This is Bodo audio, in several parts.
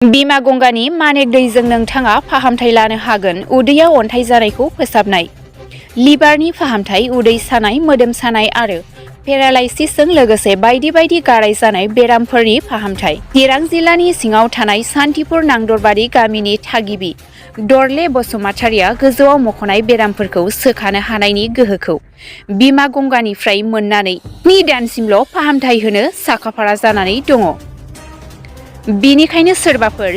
बिमा गंगानि मानेक दैजों नोंथाङा फाहामथाय लानो हागोन। उदैयाव अन्थाइ जानायखौ फोसाबनाय। लिभारनि फाहामथाय, उदै सानाय, मोदोम सानाय आरो पेरालाइसिसजों लोगोसे बायदि बायदि गाराय जानाय बेरामफोरनि फाहामथाय। चिरां जिल्लानि सिङाव थानाय सान्तिपुर नांदरबारि गामिनि थागिबि दरले बसुमतारिया गोजौआव मख'नाय बेरामफोरखौ सोखानो हानायनि गोहोखौ बिमा गंगानिफ्राय मोननानै 3 दानसिमल' फाहामथाय होनो साखाफारा जानानै दङ। बेनिखायनो सोरबाफोर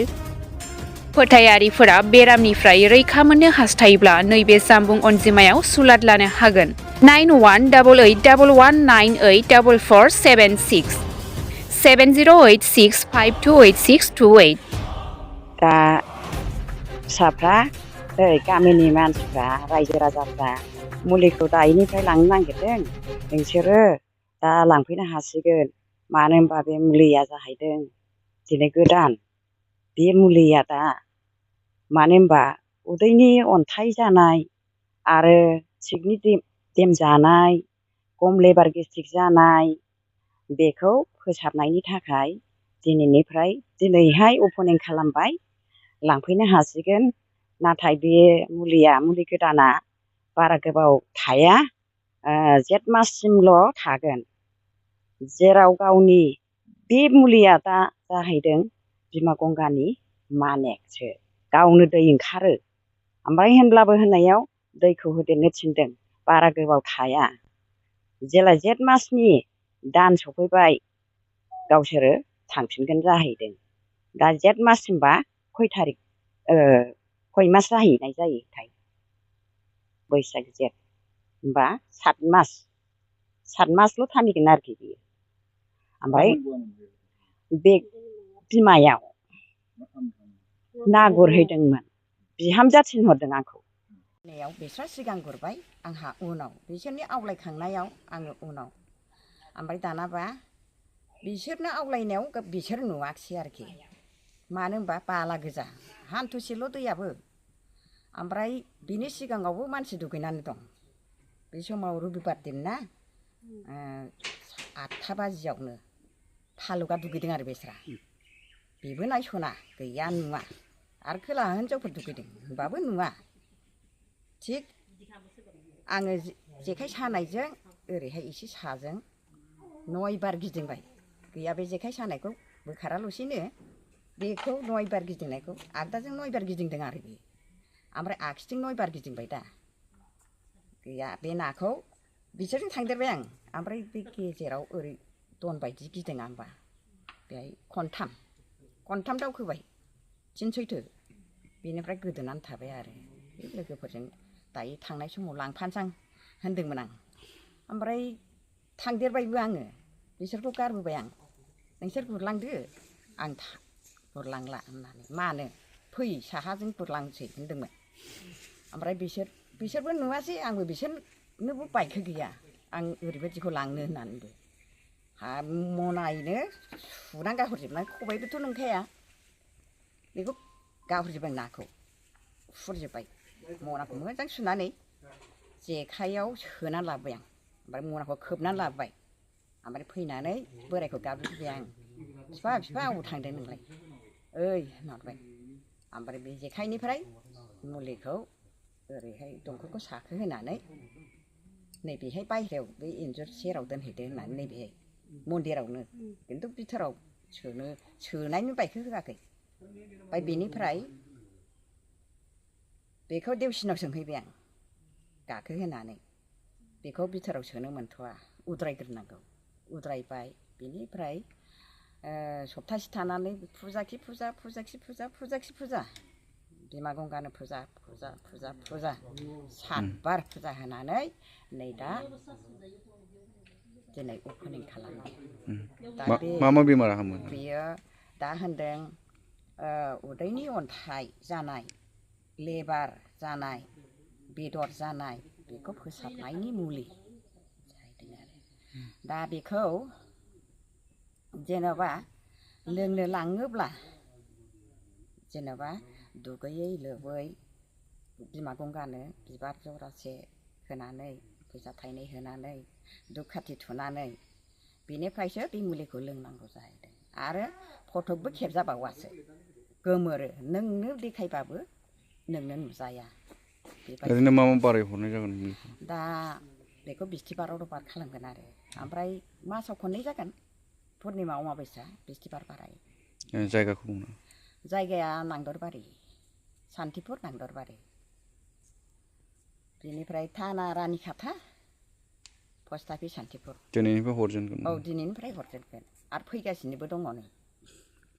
फोथायारिफोरा बेरामनिफ्राय रैखा मोननो हास्थायोब्ला नैबे जानबुं अनजिमायाव सुलाद लानो हागोन। 9188184476 7086528628। दा फिसाफ्रा गामिनि मानसिफ्रा रायजो राजाफ्रा मुलिखौ दायैनिफ्राय लांनो नागिरदों, नोंसोरो दा लांफैनो हासिगोन। मानो होनबा बे मुलिया जाहैदों दिनै गोदान। बे मुलिया दा मानो होनबा उदैनि अन्थाइ जानाय आरो किडनि देम जानाय, गम लेबार गेस्ट्रिक जानाय बेखौ फोसाबनायनि थाखाय दिनैहाय अपेनिं खालामबाय, लांफैनो हासिगोन। नाथाय बे मुलि गोदाना बारा गोबाव थाया, जेठ माससिमल' थागोन। जेराव गावनि बे मुलिया दा जाहैदों बिमा गंगानि मानेकसो, गावनो दै ओंखारो। ओमफ्राय होनब्लाबो होननायाव दैखौ होदेरनो थिनदों, बारा गोबाव थाया। जेला जेठ मासनि दान सफैबाय गावसोरो थांफिनगोन जाहैदों। दा जेठ माससिमबा खय मास जाहैनाय जायोथाय? बैसाग जेठ होमबा 7 मासल' थामिगोन आरोखि बियो। ओमफ्राय बे बिमायाव ना गुरहैदोंमोन, बिहामजोआ थिनहरदों आंखौ। बिस्रा सिगां गुरबाय, आंहा उनाव। बिसोरनि आवलायखांनायाव आङो उनाव। ओमफ्राय दानाबा बिसोरनो आवलायनायाव बिसोर नुवाखिसै आरोखि। मानो होनबा बाला गोजा, हान्थुसेल' दैयाबो। ओमफ्राय बिनि सिगाङावबो मानसि दुगैनानै दं। बे समाव रबिबार दिन ना, 8था बाजियावनो भालुका दुगैदों आरो बेस्रा। बेबो नायस'ना, गैया नुवा। आरो खोलाहा हिनजावफोर दुगैदों, होनबाबो नुवा। थिग आङो जेखाइ सानायजों ओरैहाय एसे साजों 9 बार गिदिंबाय। गैया, बे जेखाइ सानायखौ बोखाराल'सैनो बेखौ 9 बार गिदिंनायखौ आगदाजों 9 बार गिदिंदों आरो बे। ओमफ्राय आगसिथिं 9 बार गिदिंबाय दा। गैया, बे नाखौ बिसोरजों थांदेरबाय आं। ओमफ्राय बे गेजेराव ओरै दन बायदि गिदिङा होमबा, बेहाय खनथाम दावखोबाय थिन सैथो। बेनिफ्राय गोदोनानै थाबाय आरो। बे लोगोफोरजों दायो थांनाय समाव लांफानोसां होनदोंमोन आं। ओमफ्राय थांदेरबायबो आङो, बिसोरखौ गारबोबाय आं। नोंसोर गुरलांदो, आं गुरलांला होननानै। मानो? फै साहाजों गुरलांसै होनदोंमोन। ओमफ्राय बिसोरबो नुवासै, आंबो बिसोरनोबो बाइकखौ गैया, आं ओरैबायदिखौ लांनो होननानैबो। मनायैनो सुनानै गारहरजोबनाय, खबाइबोथ' नंखाया। बेखौ गारहरजोब्बाय, नाखौ फुरजोब्बाय। मनाखौ मोजां सुनानै जेखाइयाव सोनानै लाबोबाय आं। ओमफ्राय मनाखौ खोबनानै लाबोबाय। ओमफ्राय फैनानै बोरायखौ गाबज्रिबाय आं, बिफा अबाव थांदों नोंलाय? ओइ होनहरबाय। ओमफ्राय बे जेखाइनिफ्राय मुलिखौ ओरैहाय दंखलखौ साखोहोनानै नैबेहाय बायह्रायाव बे इन्जुर सेराव दोनहैदो होननानै, नैबेहाय मन्दिरावनो, खिन्थु बिथोराव सोनायनि बाइकखौ होआखै। ओमफ्राय बेनिफ्राय बेखौ देवसिनाव सोंहैबाय आं गाखोहोनानै। बेखौ बिथोराव सोनो मोनथ'वा, उद्रायग्रोनांगौ। उद्रायबाय, बेनिफ्राय सप्तासे थानानै फुजाखि फुजा बिमा गंगानो फुजा 7 बार फुजा होनानै नै दा दिनै अपेनिं खालामबाय। मा बेमार हामो? बेयो दा होनदों उदैनि अन्थाइ जानाय, लेबार जानाय, बेदर जानाय, बेखौ फोसाबनायनि मुलि जाहैदों आरो। दा बेखौ जेनेबा लोंनो लाङोब्ला, जेनेबा दुगैयै लोबै बिमा गंगानो बिबार जरासे होनानै, फैसा थाइनै होनानै, धुप खाथि थुनानै, बेनिफ्रायसो बे मुलिखौ लोंनांगौ जाहैदों। आरो फटकबो खेबजाबावासो। गोमोरो नोंनो देखायबाबो नोंनो नुजाया बेबायदि। ओरैनो मा बाराय हरनाय जागोन बेखौ? दा बेखौ बिस्थिबाराव रबार खालामगोन आरो ओमफ्राय मासाव खननै जागोन पुर्निमा अमाबैसा बिस्थिबार बाराय। जायगाखौ बुंनो जायगाया नांदरबारि सान्थिपुर नांदरबारि बेनिफ्राय थाना रानिखाथा पस्ट अफिस सान्थिपुर। दिनैनिफ्राय हरजेनगोन? औ दिनैनिफ्राय हरजेनगोन आरो फैगासिनोबो दङ नै।